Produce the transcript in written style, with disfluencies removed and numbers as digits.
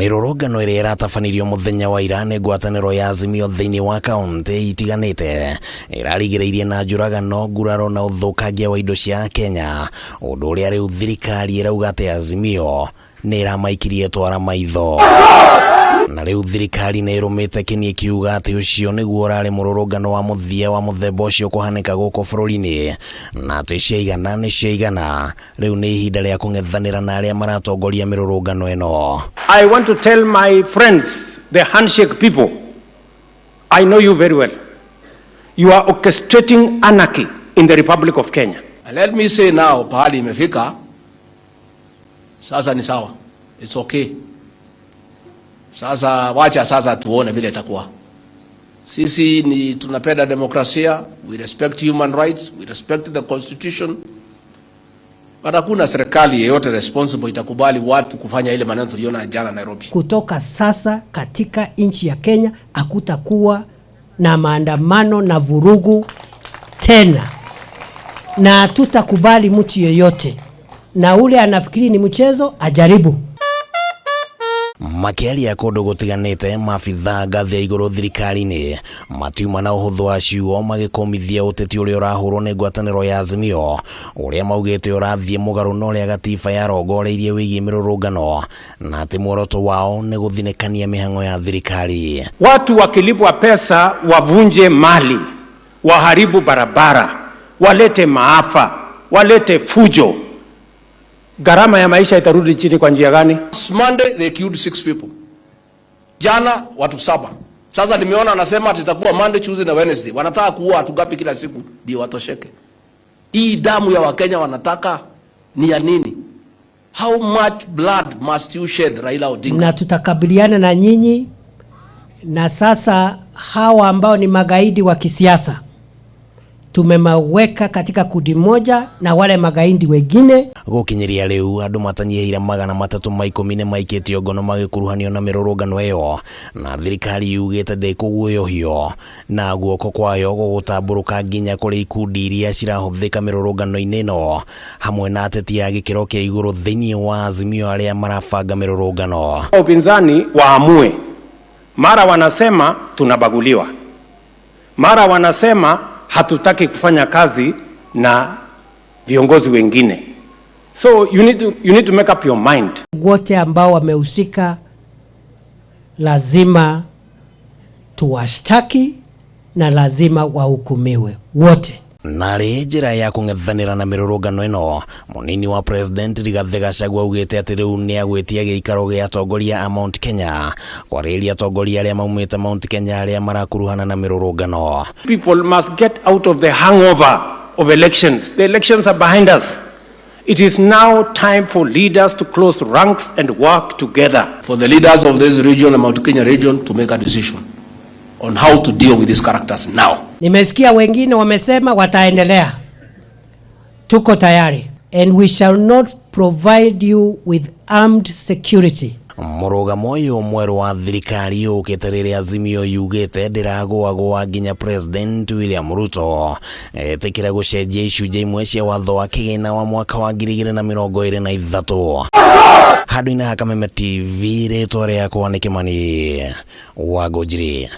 Mĩrũrũngano ĩrĩa ĩratabanirio mũthenya wa ira nĩ ngwatanĩro ya Azimio thĩinĩ wa kaunti itiganĩte ĩrarigĩrĩirie na njũragano, nguraro na ũthũkangia wa indo cia Kenya, ũndũ ũrĩa rĩu thirikari ĩrauga atĩ Azimio nĩ ĩramaikirie twara maitho. Na rĩu thirikari nĩ ĩrũmĩte kĩni ĩkiuga atĩ ũcio nĩguo ũrarĩ mũrũrũngano wa mũthia wa mũthemba ũcio kũhanĩka gũkũ bũrũri-inĩ, na atĩ ciaigana nĩ ciaigana. Rĩu nĩ ihinda rĩa kũng'ethanĩra na arĩa maratongoria mĩrũrũngano ĩno. I want to tell my friends, the handshake people, I know you very well. You are orchestrating anarchy in the Republic of Kenya. And let me say now, pahali imefika sasa ni sawa, it's okay. Sasa wacha sasa tuone vile itakuwa. Sisi ni tunapenda demokrasia, we respect human rights, we respect the constitution. But hakuna serikali yeyote responsible itakubali watu kufanya ile maneno tuliona jana Nairobi. Kutoka sasa katika nchi ya Kenya hakutakuwa na maandamano na vurugu tena, na hatutakubali mtu yeyote, na ule anafikiri ni mchezo ajaribu. Makĩaria kũndũ gũtiganĩte, maabithaa ngathĩ ya igũrũ thirikari-inĩ matiuma na ũhũthũ wa ciugo magĩkũmithia ũteti ũrĩa ũrahũrwo nĩ ngwatanĩro ya Azimio, ũrĩa maugĩte ũrathiĩ mũgarũ na ũrĩa gatiba yarongoreirie wĩgiĩ mĩrũrũngano, na atĩ muoroto wao nĩ gũthinĩkania mĩhang'o ya thirikari. Watu wakilipwa pesa wavunje mali, waharibu barabara, walete maafa, walete fujo, gharama ya maisha itarudi chini kwa njia gani? Monday they killed six people. Jana watu saba. Sasa nimeona anasema ati itakuwa Monday, Tuesday na Wednesday. Wanataka kuua watu ngapi kila siku ndio watosheke? Hii damu ya Wakenya wanataka ni ya nini? How much blood must you shed, Raila Odinga? Na tutakabiliana na nyinyi. Na sasa hawa ambao ni magaidi wa kisiasa tumemaweka katika kundi moja na wale magaidi wengine. Gũkinyĩria rĩu andũ matanyihĩire 310 nĩ maikĩtio ngono magĩkuruhanio na mĩrũrũngano ĩyo, na thirikari yugĩte ndĩkũguoyohio na guoko kwayo gũgũtambũrũka nginya kũrĩ ikundi iria cirahũthĩka mĩrũrũngano-inĩ ĩno, hamwe na ateti a gĩkĩro kĩa igũrũ thĩinĩ wa Azimio arĩa marabanga mĩrũrũngano. Upinzani waamue, mara wanasema tunabaguliwa, mara wanasema hatutaki kufanya kazi na viongozi wengine. So you need to make up your mind. Wote ambao wamehusika lazima tuwashtaki na lazima wahukumiwe wote. Narĩ njĩra ya kũng'ethanĩra na mĩrũrũngano ĩno, mũnini wa president Rigathĩ Gachagua augĩte atĩ rĩu nĩ agwĩtia gĩikaro gĩa atongoria a Mount Kenya kwarĩria atongoria arĩa maumĩte Mount Kenya arĩa marakuruhana na mĩrũrũngano. People must get out of the hangover of elections. The elections are behind us. It is now time for leaders to close ranks and work together. For the leaders of this region, the Mount Kenya region, to make a decision on how to deal with these characters now. Nimesikia wengine wamesema wataendelea. Tuko tayari and we shall not provide you with armed security. Mũrũgamo ũyũ mwerũ wa thirikari ũkĩte rĩrĩa Azimio yugĩte ndĩragũagũa nginya President William Ruto etĩkĩre gũcenjia icunjĩ imwe cia watho wa kĩgĩna wa mwaka wa 2023. Handũ-inĩ ha Kameme TV, rĩtwa rĩakwa nĩ Kĩmani wa Ngũnjiri.